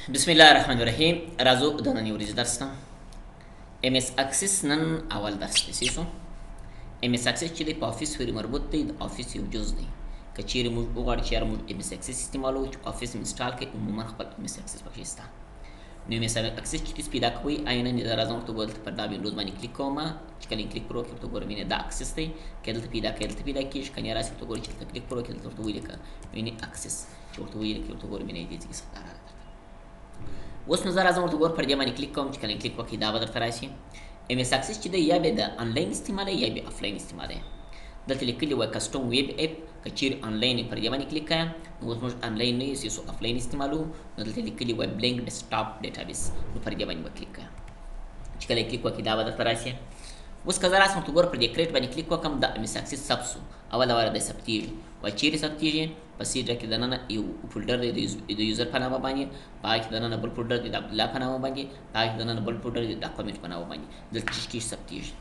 بسم الله الرحمن الرحیم. راځو د نننۍ ورځې درس ته. MS Access نن اول درس دی. سیسو MS Access چې دی په Office پورې مربوط دی، د Office یو جز دی. که چیرې موږ وغواړو چې یاره موږ MS Access استعمالوو، چې Office install کړي، عموما خپل MS Access پکې شته. نو MS Access چې تاسو پیدا کوئ، عینا زه راځم ورته ګورم، پر دا Windows باندې کلیک کوم. چې کله کلیک پر وکړم، ورته ګورم، وینې دا Access دی. که دلته پیدا کړي، دلته پیدا کیږي. که نه راسي، ورته ګورم چې دلته کلیک پر وکړم، دلته ورته ولیکه، وینې Access چې ورته ولیکه، ورته ګورم، وینې دې ځای څخه راغلی. اوس نو زه راځم ورته ګور پر دې باندې کلیک کوم. چې کله کلیک وکړي، دا به درته راشي. MS Access چې دی، یا به د انلاین استعمالوي یا به افلاین استعمالوي. دلته لیکلي وای custom web app. که چیرې انلاین پر دې باندې کلیک کړم، نو اوس موږ انلاین نه یو، سو افلاین استعمالو. نو دلته لیکلي وای blank desktop database، نو پر دې باندې به کلیک کړم. چې کله کلیک وکړي، دا به درته راشي. اوس که زه راشم ورته ګور پر دې create باندې کلیک وکړم، دا MS Access ثبت سو. اوله واره د ثبتېږي. وای چیرې ثبتېږي؟ په C drive کې دننه یو folder دی د user په نامه باندې، په هغه کې دننه بل folder دی د عبدالله په نامه باندې، په هغه کې دننه بل folder دی د document په نامه باندې. دلته چې کې ثبتېږي.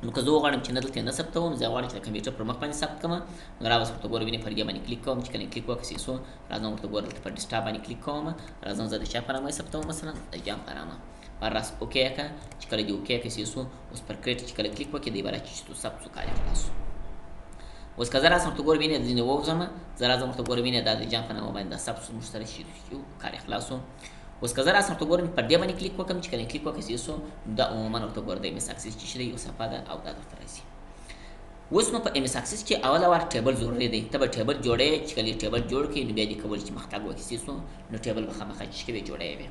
نو که زه وغواړم چې نه دلته نه ثبتوم، زه غواړم چې د کمپیوټر پر مخ باندې ثبت کړم، نو راوس ورته ګورم، وینې پر دې باندې کلیک کوم. چې کله کلیک وکړم، سو راځم ورته ګورم، دلته پر desktop باندې کلیک کوم. راځم زه د چا په نامه ثبتوم؟ مثلا د جام په نامه. پر راس okay کا. چې کله دی okay کا، سو اوس پر create چې کله کلیک وکړي، دی به راچې چې ثبت سو، کار خلاص. اوس که زه راسم ورته ګورم، وینې ځینې ووځم. زه راځم ورته ګورم، وینې دا د جام په نامه باندې دا ثبت سو، موږ سره شي، کار خلاص. اوس که زه راسم ورته ګورم، پر دې باندې کلیک وکړم. چې کله کلیک وکړم، سو دا عموما ورته ګورم د MS Access چې یو صفحه ده او دا درته راځي. اوس نو په MS Access کې اوله وار table ضروري دی. ته به table جوړې. چې کله table جوړ کړې، نو بیا دې کول چې مختګ وکړي. سو نو table به خامخا چې کوي جوړې وي.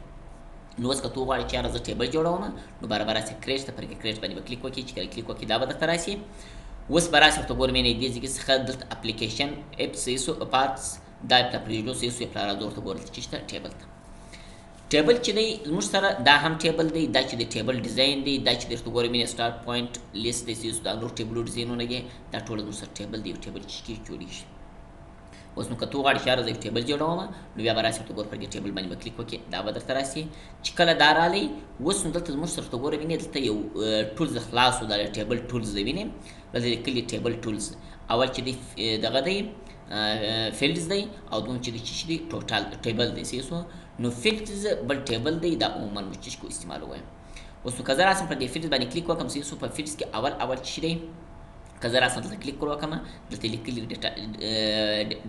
نو اوس که ته وغواړې چې یاره زه table جوړوم، نو برابر راسي create ته. پر create باندې به کلیک وکړي. چې کله کلیک وکړي، دا به درته راسي. اوس به راسي ورته ګورم، یعنې دې ځای څخه دلته application app سیسو parts دا اپ پرېږدو. سیسو اپ راځو ورته ګورم چې شته table ته. table چې دی زموږ سره، دا هم table دی. دا چې د table design دی، دا چې درته ګورم یعنې start point list دی. سیسو دا نور table ډیزاینونه دي. دا ټول زموږ سره table دی. یو table چې جوړیږي. اوس نو که ته وغواړې چې یاره زه یو table جوړوم، نو بیا به راسي ورته ګور پر دې table باندې به کلیک وکړي، دا به درته راسي. چې کله دا رالی، اوس نو دلته زموږ سره ورته ګوره، وینې دلته یو tools خلاص و. دا table tools دی. وینې دلته لیکلي table tools. اول چې دی دغه دی fields دی او دوم چې دی چې دی total table دی. سیسو نو fields بل table دی. دا عموما موږ چې کو استعمالوو. اوس که زه راسم پر دې fields باندې کلیک وکړم، سیسو په fields کې اول اول چې دی، که زه راسم دلته کلیک وکړم، دلته لیکلي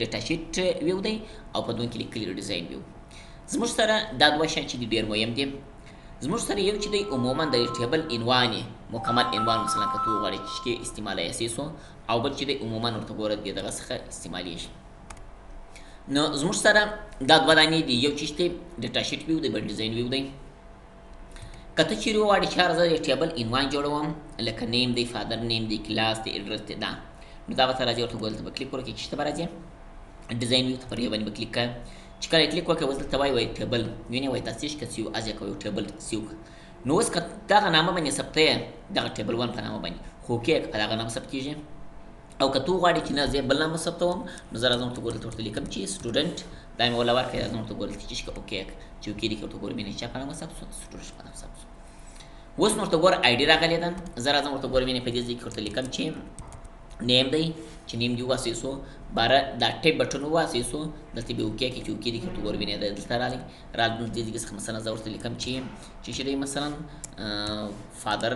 data sheet view دی او په دوم کې لیکلي design view. زموږ سره دا دوه شیان چې دي ډېر مهم دي. زموږ سره یو چې دی عموما د table عنوان، مکمل عنوان، مثلا که ته وغواړې چې استعمالوي سیسو، او بل چې دی عموما ورته ګوره دې دغه څخه استعمالیږي. نو زموږ سره دا دوه دانې دي. یو چې دی data sheet view دی، بل design view دی. که ته چیرې وغواړې چې هر زه د table عنوان جوړوم، لکه name دی، father name دی، کلاس دی، ادرس دی، دا نو دا به ته راځي ورته ګورې، ته به کلیک ورکړې چې ته به راځې design view ته. پر یو باندې به کلیک کړه. چې کله کلیک وکړې، اوس دلته وایي وایي table. وینې وایي تاسو چې save as کوي table save. نو اوس که دغه نامه باندې ثبتوې، دغه table 1 په نامه باندې، خو کې په دغه نامه ثبت کېږي. او که ته وغواړې چې نه، زه بل نامه ثبتوم، نو زه راځم ورته ګورم، ورته لیکم چې student. دا مې ولا ورکړې. راځم ورته ګورم چې okay. چې okay لیکم، ورته ګورم، یعنې چا په نامه ثبت شو؟ student په نامه ثبت شو. اوس نو ورته ګوره ID راغلې ده. زه راځم ورته ګورم، یعنې په دې ځای کې ورته لیکم چې name دی. چې name دی واسي، سو باره دا tab button واسي، سو دلته به okay کې. چې okay دی، ورته ګورم، یعنې دلته راغلی راغلی. دې ځای څخه مثلا زه ورته لیکم چې چې دی مثلا father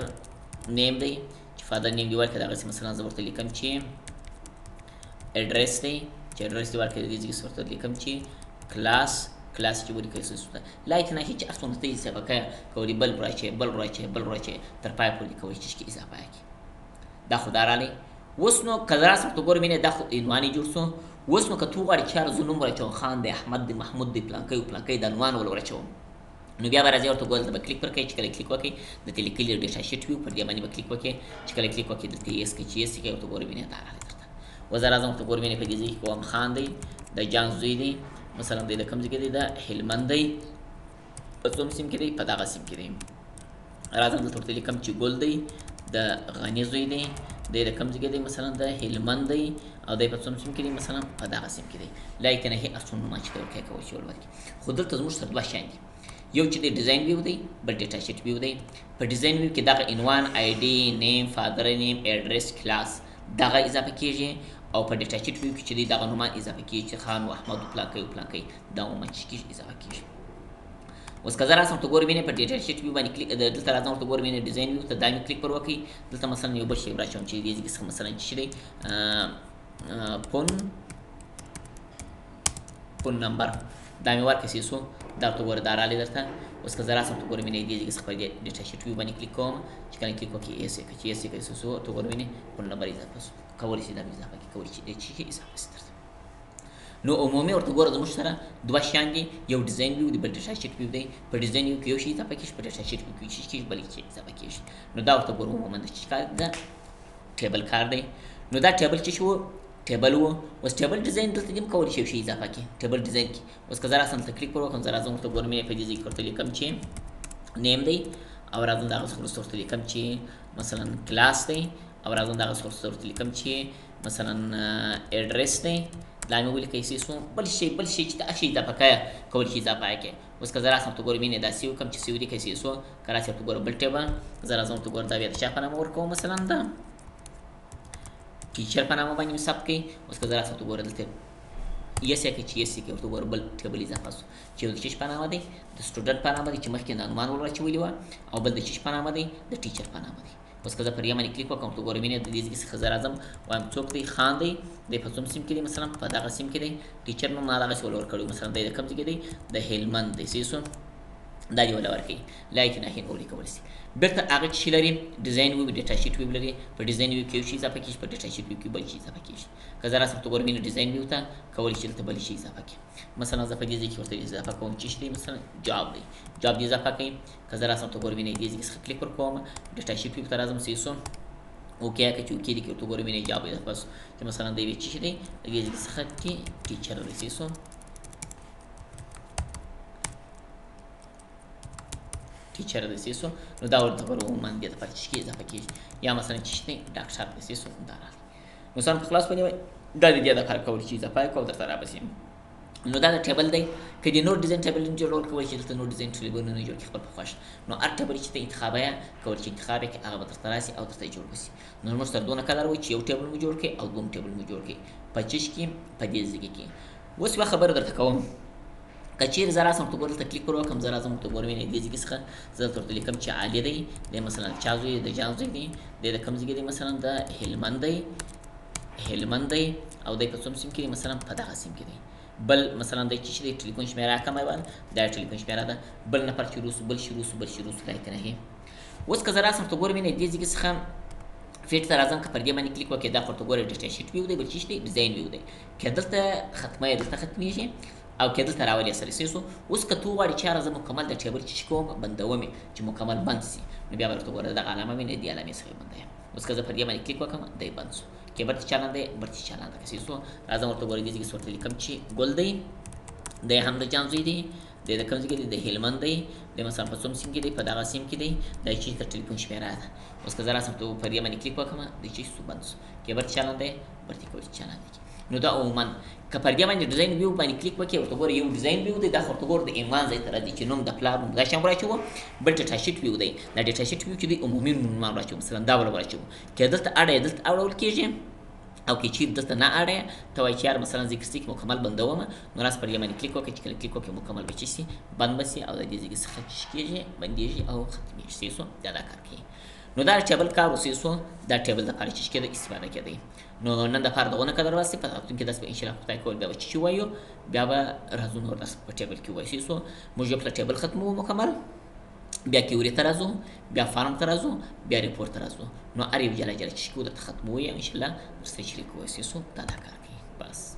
name دی. چې father name دی ورکړه، دغسې مثلا زه ورته لیکم چې ادرس دی. چې ادرس دی ورکړه، دې ځای ورته لیکم چې class. Class چې ولیکل سو لایک نه هیڅ اصلا ته اضافه کړه کولی، بل راچې، بل راچې، بل راچې، تر پای پورې کوي چې اضافه کړي. دا خو دا رالی. اوس نو که راسم ورته ګورم، یعنې دا خو عنوان یې جوړ سو. اوس نو که ته وغواړې چې یاره زه نوم ورچوم، خان دی، احمد دی، محمود دی، پلانکی او پلانکی، دا عنوان ول ورچوم، نو بیا به راځي ورته ګورم، دلته به کلیک پر کوي. چې کله کلیک وکړي، دلته لیکلي data sheet view، پر دې باندې به کلیک وکړي. چې کله کلیک وکړي، دلته yes کې چې yes کې ورته ګورم، یعنې دا راغلی درته. اوس زه راځم ورته ګورم، یعنې په دې ځای کې کوم خان دی، د جان زوی دی، مثلا دی د کوم ځای کې دی؟ د هلمند دی. په څوم سیم کې دی؟ په دغه سیم کې دی. راځم دلته ورته لیکم چې ګل دی، د غني زوی دی، دی د کوم ځای کې دی؟ مثلا د هلمند دی او دی په څوم سیم کې دی؟ مثلا په دغه سیم کې دی. لایک نه هي اصل نوم چې ورکه کوي چې ورکه. خو دلته زموږ سره دوه شیان دي. یو چې د design view دی، بل data sheet view دی. په design view کې دغه عنوان، ID، name، father name، address، class دغه اضافه کیږي، او په data sheet view کې چې دی دغه نومان اضافه کیږي چې خان او احمد او پلانکی او پلانکی، دا عموما چې کیږي اضافه کیږي. اوس که زه راسم ورته ګورم وینې په data sheet view باندې کلیک، دلته راځم ورته ګورم وینې design view ته دا مې کلیک پر وکړي. دلته مثلا یو بل شی راچوم چې دې ځای څخه مثلا چې دی phone number دا مې ورکړه سي سو، دا ورته ګوره دا راغلی درته. اوس که زه راسم ورته ګورم وینې دې ځای څخه په data sheet view باندې کلیک کوم، چې کله کلیک وکړي ایس یې کړي، چې ایس یې کړي سو ورته ګورم وینې phone number اضافه سو، کولی شي دا مې اضافه کړي، کولی شي چې اضافه سي درته. نو عمومي ورته ګوره زموږ سره دوه شیان دي، یو design view دی، بل data sheet view دی. په design view کې یو شی اضافه کېږي، په data sheet view کې یو شی کېږي، بل کې اضافه کېږي. نو دا ورته ګوره عموماً د څه کار ده، table کار دی. نو دا table چې شو table و، اوس table design دلته دې هم کولی شي یو شی اضافه کړي table design کې. اوس که زه راسم دلته کلیک پر وکړم، زه راځم ورته ګورم په دې ځای کې ورته لیکم چې name دی، او راځم د هغه څخه وروسته ورته لیکم چې مثلا کلاس دی، او راځم د هغه څخه وروسته ورته لیکم چې مثلا ادرس دی. دا مې ولیکئ سي سو، بل شی بل شی چې ته شی اضافه کړه کولی شي اضافه کړې. اوس که زه راسم ورته ګورم وینې دا save کړم چې save دې کړي سي سو، که راسي ورته ګورم بل table، زه راځم ورته ګورم دا بیا د چا په نامه ورکوم، مثلا د teacher په نامه باندې مې ثبت کړي. اوس که زه راسم ورته ګورم دلته yes یې کړي چې yes یې کړي، ورته ګوره بل table اضافه سو چې یو د چیش په نامه دی، د student په نامه دی چې مخکې د عنوان ور اچولي وه، او بل د چیش په نامه دی، د teacher په نامه دی. اوس که زه پر دې باندې کلیک وکړم ورته ګورم وینې د دې ځای څخه زه راځم وایم څوک دی، خان دی، دی په څوم سیم کې دی، مثلا په دغه سیم کې دی. teacher نوم ما دغسې ول ورکړی، مثلا دی د کوم ځای کې دی، د هلمند دی، صحیح سو، دا دې وله ورکوي. لایک نه هین ولیکول سي. بیرته هغه چې لري design view data sheet view لري، په design view کې یو شی اضافه کېږي، په data sheet view کې بل شی اضافه کېږي. که زه راسم ورته ګورم وینې design view ته کولی شي دلته بل شی اضافه کړي. مثلا زه په دې ځای کې ورته اضافه کوم چې دی، مثلا job دی، job دې اضافه کړي. که زه راسم ورته ګورم وینې دې ځای څخه کلیک ورکوم، data sheet view ته راځم صحیح سو، okay که چې okay دي کې ورته ګورم وینې job اضافه سو چې مثلا دی چې دی د دې ځای څخه کې teacher دی صحیح سو، teacher دی صحیح سو. نو دا ورته ګورم عموماً دې لپاره چې اضافه کېږي، یا مثلا چې دی ډاکټر دی صحیح سو، دا راغلی. نو سم خلاص ونیوئ، دا د دې لپاره کولی چې اضافه کړو درته رابسي. نو دا د table دی، که د نور design table نه جوړول کولی شي دلته نور design table نه جوړ کړي خپل په خوښ. نو هر table چې ته انتخاب یې کولی چې انتخاب یې کړي هغه به درته راسي او درته یې جوړ وسي. نو موږ سره دونه کلر و چې یو table مو جوړ کړي او دوم table مو جوړ کړي په چش کې په دې ځای کې. اوس یوه خبره درته کوم، که چیرې زه راسم ورته ګورم دلته کلیک پر وکړم، زه راځم ورته ګورم وینې دې ځای څخه زه دلته ورته لیکم چې علي دی، دی مثلا چا زوی دی، د جان زوی دی، دی د کوم ځای دی، مثلا د هلمند دی، هلمند دی، او دی په څوم سیم کې دی، مثلا په دغه سیم کې دی. بل مثلا دی چې دی ټلیفون شمېره کومه وه، دا ټلیفون شمېره ده. بل نفر چې روسو، بل شروع سو، بل شروع سو، لایک نه. اوس که زه راسم ورته ګورم وینې دې ځای څخه fit ته راځم، که پر دې باندې کلیک وکړې دا خو ورته ګوره data sheet view دی، بل چې دی design view دی، که دلته ختمه یې دلته ختمېږي او که دلته راولي سره صحیح سو. اوس که ته وغواړې چې یاره زه مکمل د table چې کوم بندوم یې چې مکمل بند سي، نو بیا به ورته ګوره دغه علامه وینې دې علامې څخه یې بنده یم. اوس که زه پر دې باندې کلیک وکړم دی بند سو، که برته چالان دی برته چالان ده، صحیح سو. راځم ورته ګوره دې ځای کې ورته لیکم چې ګل دی، دی هم د جان زوی دی، دی د کوم ځای کې دی، د هلمند دی، دی مثلا په څوم سیم کې دی، په دغه سیم کې دی، دا چې د ټلیفون شمېره ده. اوس که زه راسم ورته پر دې باندې کلیک وکړم دی چې سو بند سو، که برته چالان دی برته کولی چالان دی. نو دا عموماً که پر دې باندې design view باندې کلیک وکړې ورته ګوره یو design view دی، دا خو ورته ګوره د عنوان ځای ته راځي چې نوم د پلار نوم دا شیان وراچوو. بل data sheet view دی، دا data sheet view چې دی عمومي نومان وراچوو، مثلا دا ول وراچوو، که دلته اړه یې دلته اړول کېږي، او که چیرې دلته نه اړه یې ته وایې چې یار مثلا ذکر سي کې مکمل بندوم، نو راس پر دې باندې کلیک وکړې، چې کله کلیک وکړې مکمل به چې سي بند به سي او د دې ځای څخه چې کېږي بندېږي او ختمېږي صحیح سو. دا دا کار کوي. نو دا table کار وسي سو، دا table د پاره چې کېده استفاده کېدی. نو نن د پاره دغونه قدر واسي، په راتلونکي درس به ان شاء الله خدای کول بیا به چې وایو، بیا به راځو نور درس په table کې وایو سو. موږ یو پله table ختمو مکمل، بیا query ته راځو، بیا form ته راځو، بیا report ته راځو. نو هر یو جلا جلا چې کوو درته ختموو یې ان شاء الله درسره شریک وایو سو. دا دا کار کوي بس.